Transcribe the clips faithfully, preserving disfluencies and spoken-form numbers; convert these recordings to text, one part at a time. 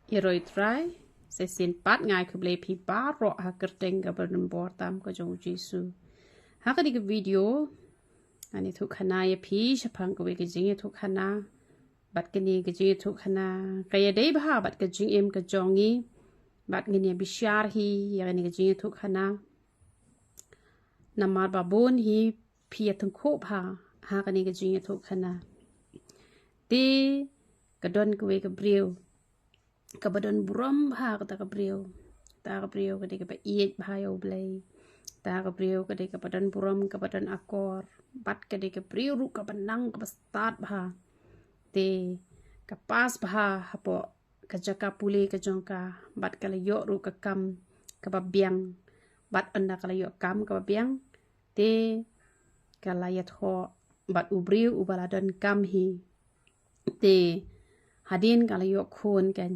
Ïaroh Trai, sa shisien pat nga ai khublei phi baroh ha ka kyrteng kaba donbor tam ka jong u Jisu. Ha kane ka video ngan ïathuh khana ïa phi shaphang kawei ka jingïathuh khana. Bad kane ka jingïathuh khana ka ïadei bha bad ka jingim ka jong ngi. Bad ngin ïa bishar hi ïa kane ka jingïathuh khana. Namar ba bun hi phi ïa tyngkhuh bha ha kane ka jingïathuh khana. Te ka don kawei ka briew kaba don burom bha, kata ka briew, kata ka briew ka dei kaba ïeit bha ïa U Blei. Kata ka briew ka dei kaba don burom, kaba don akor, bad ka dei ka briew ruh kaba nang, kaba stad bha. Te ka pass bha hapoh ka jaka pule ka jong ka, bad ka la ïoh ruh ka kam kaba biang. Bad ynda ka la ïoh kam kaba biang, te ka la ïathoh bad u briew uba la don kam hi. Te hadien ka la ïoh khun kan,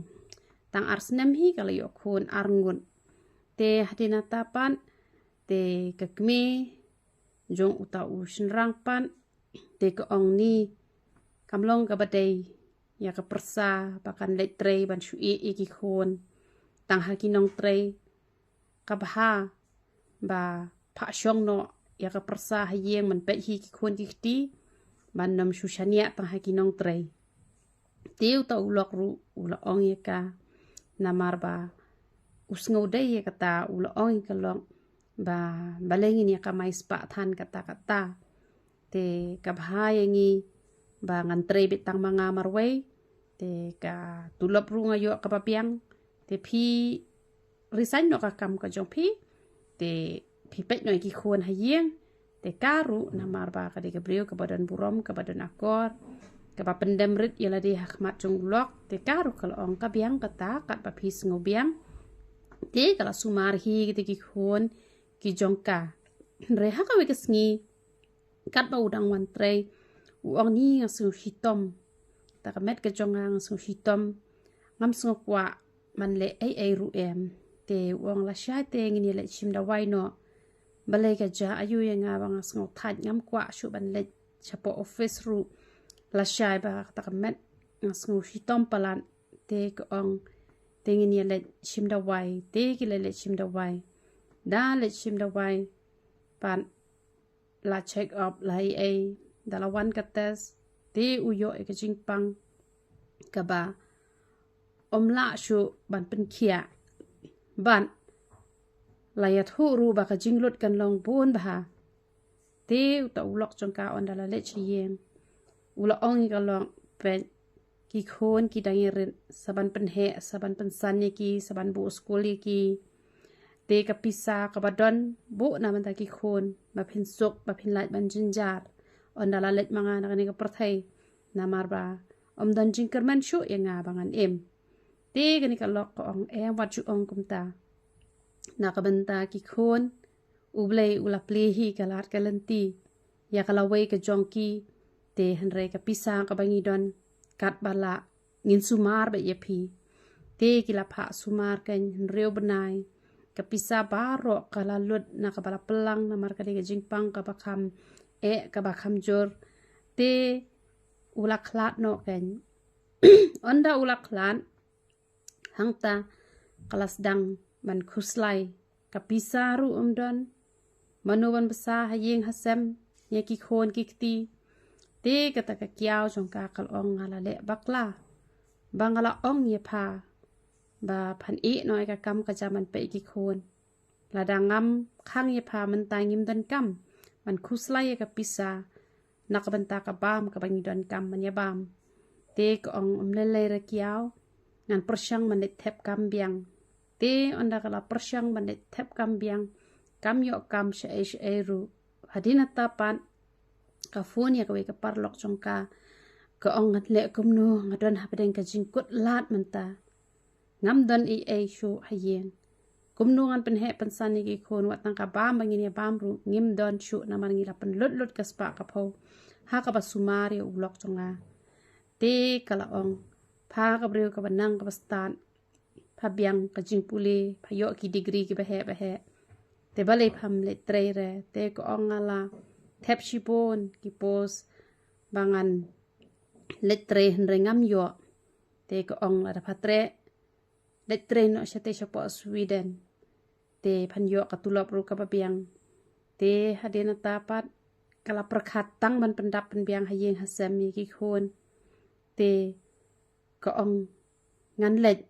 tang ar snem hi ka la ïoh khun ar ngut. Te hadien nangta pat, te ka kmie jong uta u shynrang pat, te ka ong ni, kam long kaba dei ïa ka pyrsa ba kan leit trei ban shu ïeh ïa ki khun tang ha ki nongtrei. Ka bha ba phah shong noh ïa ka pyrsa ha ïing ban peit hi ki khun ki kti, ban nym shu shaniah tang ha ki nongtrei. Te uta u lok ruh u la ong ïa ka, namar ba u sngewdei ïa kata, u la ong ïa ka lok ba balei ngin ïa kamai spah than katta katta. Te ka bha ïa ngi ba ngan trei beit tang ma nga marwei. Te ka tulop ruh nga ïoh kaba biang. Te phi resign noh ka kam ka jong phi. Te phi peit noh ïa ki khun ha ïing. Te ka ruh namar ba ka dei ka briew kaba don burom, kaba don akor, kaba pyndem rit ïa lade ha khmat jong u lok. Te ka ruh ka la ong ka biang kata katba phi sngewbiang. Te ka la sumar hi kita ki khun ki jong ka. Hynrei ha kawei ka sngi, katba u dang wan trei, u ong ni, nga sngew shitom. Ta ka met ka jong nga, nga sngew shitom. Ngam sngew kwah ban leh ei ei ruh em. Te u ong lashai te ngin ïa leit shim dawai noh. Balei ka jia aiu ïa nga ba nga sngew thait, ngam kwah shuh ban leit shapoh office ruh. Lashai ba ta ka met nga sngew shitom palat. Te ka ong te ngin ïa leit shim dawai. Te ki la leit shim dawai. Da leit shim dawai pat, la check up, la ei ei, da la wan ka test, te u ïoh ïa ka jingpang kaba ym lah shuh ban pynkhiah. Bad la ïathuh ruh ba ka jinglut kan long bun bha. Te uta u lok jong ka ynda la leit sha ïing, u la ong ïa ka lok, peit, ki khun ki dang ïarit, sa ban pynheh, sa ban pynsan ïa ki, sa ban buh skul ïa ki. Te ka pisa kaba don, buh na bynta ki khun, ba phin suk, ba phin lait ban jynjar. Ynda la leit ma nga na kane ka pyrthei, namar ba ym don jingkyrmen shuh ïa nga ba ngan im. Te kane ka lok ka ong, em, wat ju ong kumta. Na ka bynta ki khun, U Blei u la plie hi ka lad ka lynti ïa ka lawei ka jong ki. Te hynrei ka pisa kaba ngi don, katba lah, ngin sumar beit ïa phi. Te ki la phah sumar kan hynriew bnai. Ka pisa baroh ka la lut na kaba la pyllang, namar ka dei ka jingpang kaba kham eh, kaba kham jur. Te u la khlad noh kan. Ynda u la khlad, hangta ka la sdang ban khuslai. Ka pisa ruh ym don. Mano ban bsa ha ïing ha sem ïa ki khun ki kti. Te kata ka kiaw jong ka ka la ong, nga la leh bakla ba nga la ong ïa pha ba phan ïeh noh ïa ka kam ka jam ban peit ïa ki khun. Lada ngam khang ïa pha mynta ngim don kam ban khuslai ïa ka pisa na ka bynta ka bam kaba ngi don kam ban ïa bam. Te ka ong, ym lei lei re kiaw, ngan pyrshang ban leit thep kam biang. Te ynda ka la pyrshang ban leit thep kam biang, kam ïoh kam shaei shaei ruh. Hadien nangta pat ka phone ïa kawei ka paralok jong ka, ka ong, ngan leh kumno, nga don hapdeng ka jingkut lad mynta. Ngam don ei ei shuh ha ïing. Kumno ngan pynheh pynsan ïa ki khun, wat tang ka bam ba ngin ïa bam ruh ngim don shuh, namar ngi la pynlut lut ka spah ka phew ha kaba sumar ïa u lok jong nga. Te ka la ong, pha ka briew kaba nang kaba stad, pha biang ka jingpule, pha ïoh ki degree kiba heh ba heh. Te balei pham leit trei re? Te ka ong, nga la thep shibun ki post ba ngan leit trei hynrei ngam ïoh. Te ka ong, lada pha treh leit trei noh shatei shapoh Sweden. Te phan ïoh ka tulop ruh kaba biang. Te hadien nata pat ka la pyrkhat tang ban pyndap pynbiang ha ïing ha sem ïa ki khun. Te ka ong ngan leit.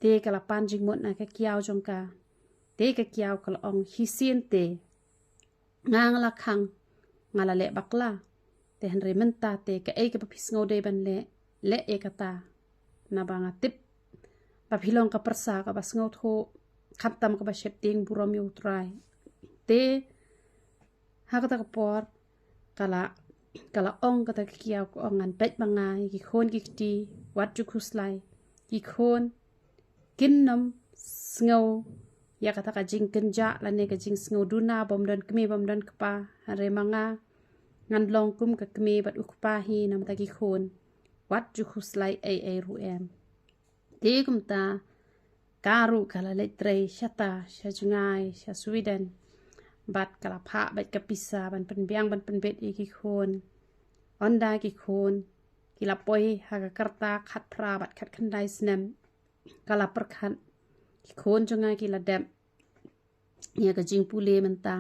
Te ka la pan jingmut na ka kiaw jong ka. Te ka kiaw ka la ong shisien te nga nga la khang, nga la leh bakla. Te hynrei mynta te kaei kaba phi sngew dei ban leh, leh ïa kata. Naba nga tip ba phi long ka pyrsa kaba sngewthuh, khamtam kaba sheptieng burom ïa U Trai. Te ha kata ka por ka la, ka la ong kata ka kiaw, ka ong ngan peit ma nga ïa ki khun ki kti wat ju khuslai. Ki khun kin nym sngew ïa kata ka jingkynjah lane ka jingsngew duna bym don kmie bym don kpa. Hynrei ma nga ngan long kum ka kmie bad u kpa hi na bynta ki khun. Wat ju khuslai ei ei ruh em. Te kumta ka ruh ka la leit trei shata sha jngai sha Sweden. Bad ka la phah beit ka pisa ban pynbiang ban pynbit ïa ki khun. Ynda ki khun ki la poi ha ka rta khatphra bad khatkhyndai snem, ka la pyrkhat ki khun jong nga ki la dep ïa ka jingpule mynta.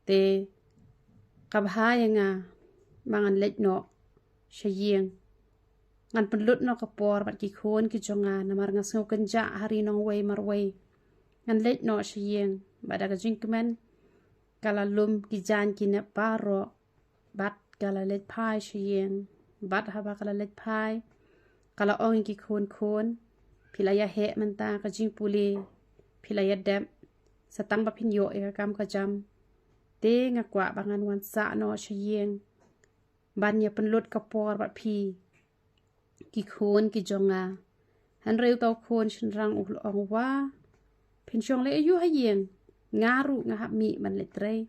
Te ka bha ïa nga ba ngan leit noh sha ïing. Ngan pynlut noh ka por bad ki khun ki jong nga namar nga sngew kynjah ha ri nongwei marwei. Ngan leit noh sha ïing. Bad da ka jingkmen ka la lum ki jaiñ ki nep baroh. Bad ka la leit phai sha ïing. Bad haba ka la leit phai ka la ong ïa ki khun, khun, phi la ïa heh mynta ka jingpule, phi la ïa dep, sa tang ba phin ïoh ïa ka kam ka jam. Te nga kwah ba ngan wan sah noh sha ïing ban ïa pynlut ka por bad phi, ki khun ki jong nga. Hynrei uta u khun shynrang u la ong, wa phin shong leh aïu ha ïing? Nga ruh nga hap mih ban leit trei.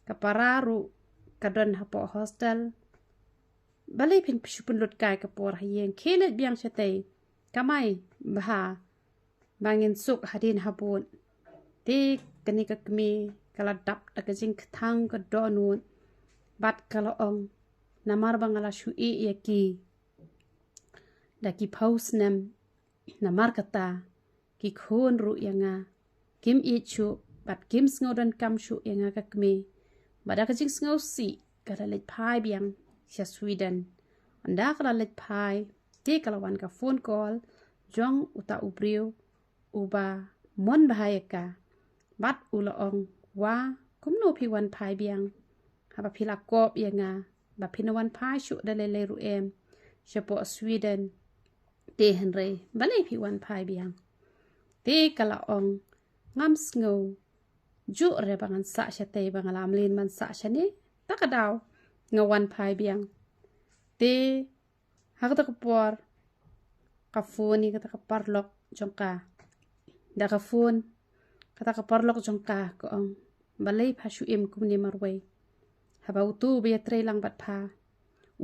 Ka para ruh ka don hapoh hostel. Balei phin shu pynlut kai ka por ha ïing? Khie leit biang shatei, kamai bha ba ngin suk hadien habud. Te kane ka kmie ka la dap da ka jingkthang ka dohnud bad ka la ong, namar ba nga la shu ïeh ïa ki da ki phew snem. Namar kata ki khun ruh ïa nga kim ïeit shuh bad kim sngew donkam shuh ïa nga ka kmie. Bad da ka jingsngewsih ka la leit phai biang sha Sweden. Ynda ka la leit phai te ka la wan ka phone call jong uta u briew uba mon bha ïa ka. Bad u la ong, wa kumno phi wan phai biang? Haba phi la kop ïa nga ba phin wan phai shuh da lei lei ruh em shapoh Sweden. Te hynrei balei phi wan phai biang? Te ka la ong, ngam sngew juh re ba ngan sah shatei ba nga la mlien ban sah shane. Ta ka daw nga wan phai biang. Te ha kata ka por ka phone ïa kata ka paralok jong ka. Da ka phone kata ka paralok jong ka, ka ong, balei pha shu im kumne marwei? Haba utu ba ïa trei lang bad pha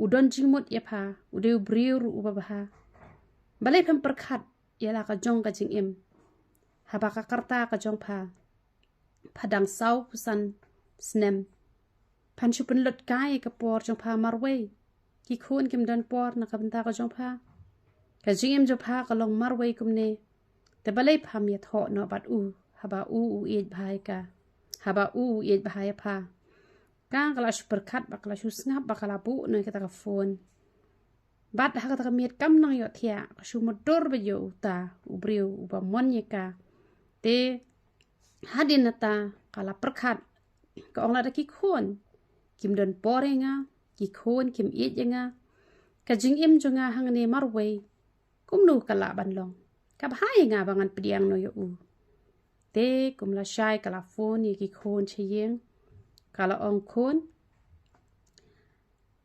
u don jingmut ïa pha, u dei u briew ruh uba bha. Balei pham pyrkhat ïa la ka jong ka jingim? Haba ka rta ka jong pha, pha dang saw phew san snem, phan shu pynlut kai ka por jong pha marwei. Ki khun kim don por na ka bynta ka jong pha. Ka jingim jong pha ka long marwei kumne. Te balei pham ïathoh noh bad u haba u u ïeit bha ïa ka, haba u u ïeit bha ïa pha? Ka ka la shu pyrkhat bad ka la shu sngap bad ka la buh noh ïa kata ka phone. Bad ha kata ka miet kam nang ïohthiah ka shu mutdur bad ïa uta u briew uba mon ïa ka. Te hadien nata ka la pyrkhat, ka ong, lada ki khun kim don por ïa nga, ki khun kim ïeit ïa nga, ka jingim jong nga hangne marwei kumno ka lah ban long? Ka bha ïa nga ba ngan pdiang noh ïa u. Te kum la shai ka la phone ïa ki khun sha ïing, ka la ong, khun,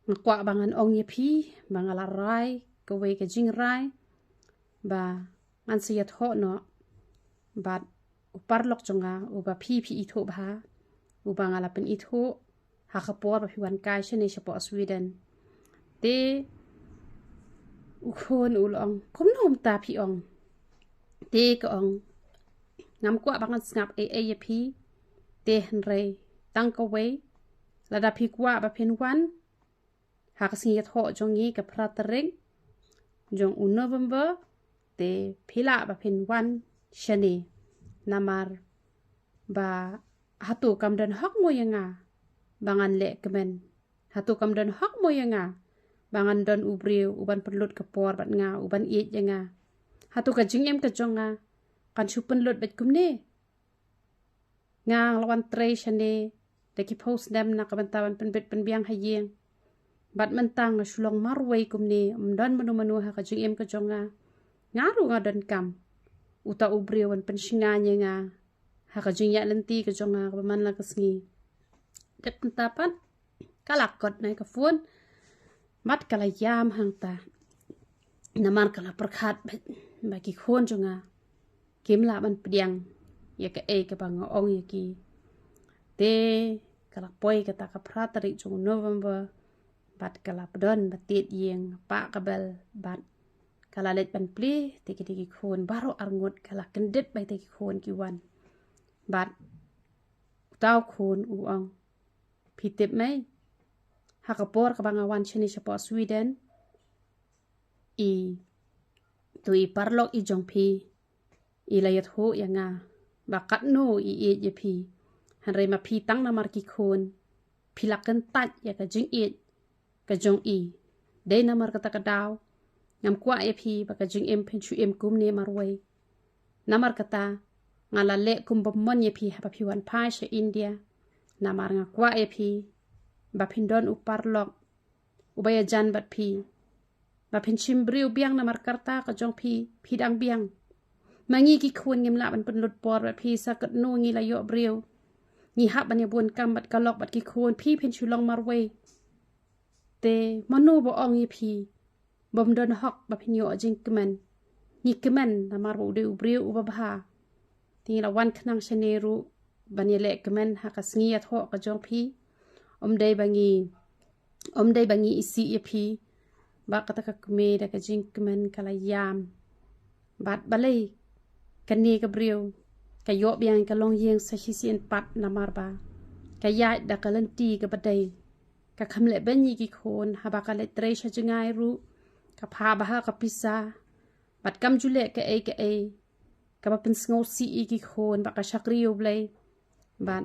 nga kwah ba ngan ong ïa phi ba nga la rai kawei ka jingrai ba ngan sa ïathoh noh bad u paralok jong nga uba phi phi ithuh bha, uba nga la pynithuh ha ka por ba phi wan kai shane shapoh Sweden. Te u khun u la ong, kumno mynta phi ong? Te ka ong, ngam kwah ba ngan sngap ei ei ïa phi. Te hynrei tang kawei, lada phi kwah ba phin wan ha ka sngi ïathoh jong ngi ka phra tarik jong u November, te phi lah ba phin wan shane. Namar ba hato kam don hok mo ïa nga ba ngan leh kmen? Hato kam don hok mo ïa nga ba ngan don u briew uban pynlut ka por bad nga, uban ïeit ïa nga? Hato ka jingim ka jong nga kan shu pynlut bad kumne? Nga la wan trei shane da ki phew snem na ka bynta ban pynbit pynbiang ha ïing. Bad mynta nga shu long marwei kumne, ym don mano mano ha ka jingim ka jong nga. Nga ruh nga donkam uta u briew ban pynshngaiñ ïa nga ha ka jingïaid lynti ka jong nga kaba man la ka sngi. Te mynta pat ka la kot na ka phone bad ka la ïam hangta. Namar ka la pyrkhat ba, ba ki khun jong nga kim lah ban pdiang ïa kaei kaba nga ong ïa ki. Te ka la poi kata ka phra tarik jong November bad ka la pdon ba tied ïing, pah ka bel bad ka la leit ban plie. Te ki, te ki khun baroh arngut, ka la kyndit ba te ki khun ki wan. Bad uta u khun u ong, phi tip mei, ha ka por kaba nga wan shane shapoh Sweden, i, to i paralok i jong phi i la ïathuh ïa nga ba katno i ïeit ïa phi. Hynrei ma phi tang namar ki khun phi la kyntait ïa ka jingïeit ka jong i. Dei namar kata ka daw ngam kwah ïa phi ba ka jingim phin shu im kumne marwei. Namar kata nga la leh kum ba mon ïa phi haba phi wan phai sha India. Namar nga kwah ïa phi ba phin don u paralok uba ïajan bad phi, ba phin shim briew biang namar ka rta ka jong phi, phi dang biang. Ma ngi ki khun ngim lah ban pynlut por bad phi, sa katno ngi la ïoh briew. Ngi hap ban ïa bun kam bad ka lok bad ki khun, phi phin shu long marwei. Te mano ba ong ïa phi bym don hok ba phin ïoh jingkmen? Ngi kmen namar ba u dei u briew uba bha. Te ngi la wan khnang shane ruh ban ïaleh kmen ha ka sngi ïathoh ka jong phi. Ym dei ba ngi, ym dei ba ngi isih ïa phi. Ba kata ka kmie da ka jingkmen ka la ïam. Bad balei kane ka briew ka ïoh biang ka longïing sa shisien pat? Namar ba ka ïaid da ka lynti kaba dei. Ka kham leh beiñ ïa ki khun, haba ka leit trei sha jngai ruh ka phah bha ka pisa. Bad kam ju leh kaei kaei kaba pynsngewsih ïa ki khun, ba ka shakri ïa U Blei. Bad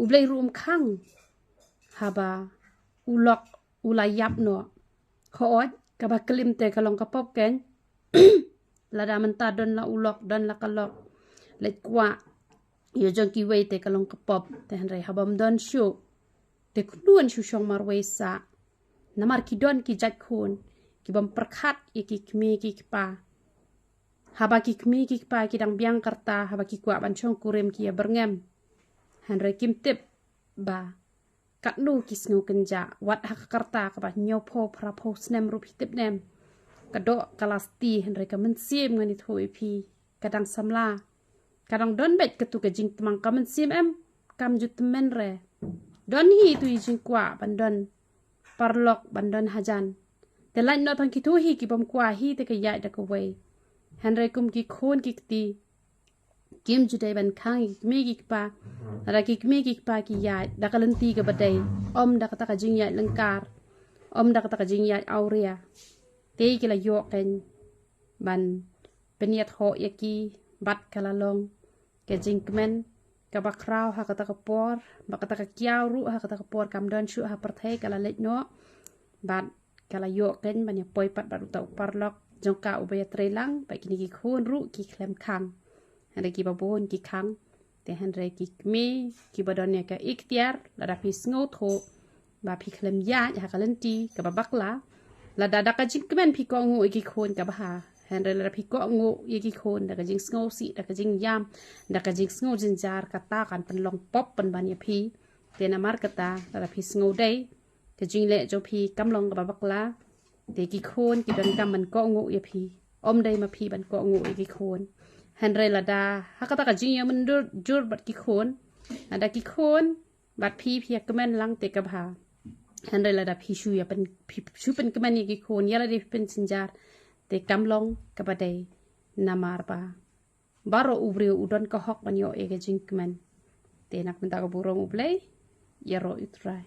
U Blei ruh um khang haba u lok u la ïap noh. Hooid, kaba klim te ka long ka pop kein. Lada mynta don la u lok, don la ka lok, leit kwah ïa jong kiwei te ka long ka pop. Te hynrei haba ym don shuh, te khlun shu shong marwei sah. Namar ki don ki jait khun ki bym pyrkhat ïa ki kmie ki kpa. Haba ki kmie ki kpa ki dang biang ka rta, haba ki kwah ban shongkurim ki ïa byrngem. Hynrei kim tip ba katno ki sngew kynjah, wat ha ka rta kaba hynñiewphew phraphew snem ruh, phi tip ne em. Ka doh ka la sti, hynrei ka mynsiem, ngan ïathuh ïa phi, ka dang samla. Ka dang don beit katu ka jingtmang, ka mynsiem em kam ju tymmen re. Don hi tu i jingkwah ban don paralok, ban don hajan. Te lait noh tang kitu hi ki bym kwah hi te ka ïaid da kawei. Hynrei kum ki khun ki kti, kim ju dei ban khang ïa ki kmie ki kpa. Lada ki kmie ki kpa ki ïaid da ka lynti kaba dei, ym da kata ka jingïaid lyngkar, ym da kata ka jingïaid awria, te ki la ïoh kein ban pynïathoh ïa ki. Bad ka la long ka jingkmen kaba khraw ha kata ka por, ba kata ka kiaw ruh ha kata ka por kam don shuh ha pyrthei, ka la leit noh. Bad ka la ïoh kein ban ïa poi pat bad uta u paralok jong ka uba ïatrei lang, bad kine ki khun ruh ki khlem khang. Hynrei kiba bun ki khang. Te hynrei ki kmie kiba don ïa ka iktiar, lada phi sngewthuh ba phi khlem ïaid ha ka lynti kaba bakla, lada da ka jingkmen phi kohnguh ïa ki khun, ka bha. Hynrei lada phi kohnguh ïa ki khun da ka jingsngewsih, da ka jingïam, da ka jingsngew jynjar, kata kan pynlong pop pynban ïa phi. Te namar kata, lada phi sngew dei ka jingleh jong phi kam long kaba bakla, te ki khun ki donkam ban kohnguh ïa phi. Ym dei ma phi ban kohnguh ïa ki khun. Hynrei lada ha kata ka jingïamynjur bad ki khun, lada ki khun bad phi phi ïa kmen lang, te ka bha. Hynrei lada phi shu ïa pyn, phi shu pynkmen ïa ki khun, ïa lade phi pynjynjar, te kam long kaba dei. Namar ba baroh u briew u don ka hok ban ïoh ïa ka jingkmen. Te na ka bynta ka burom U Blei, ïaroh ïa U Trai.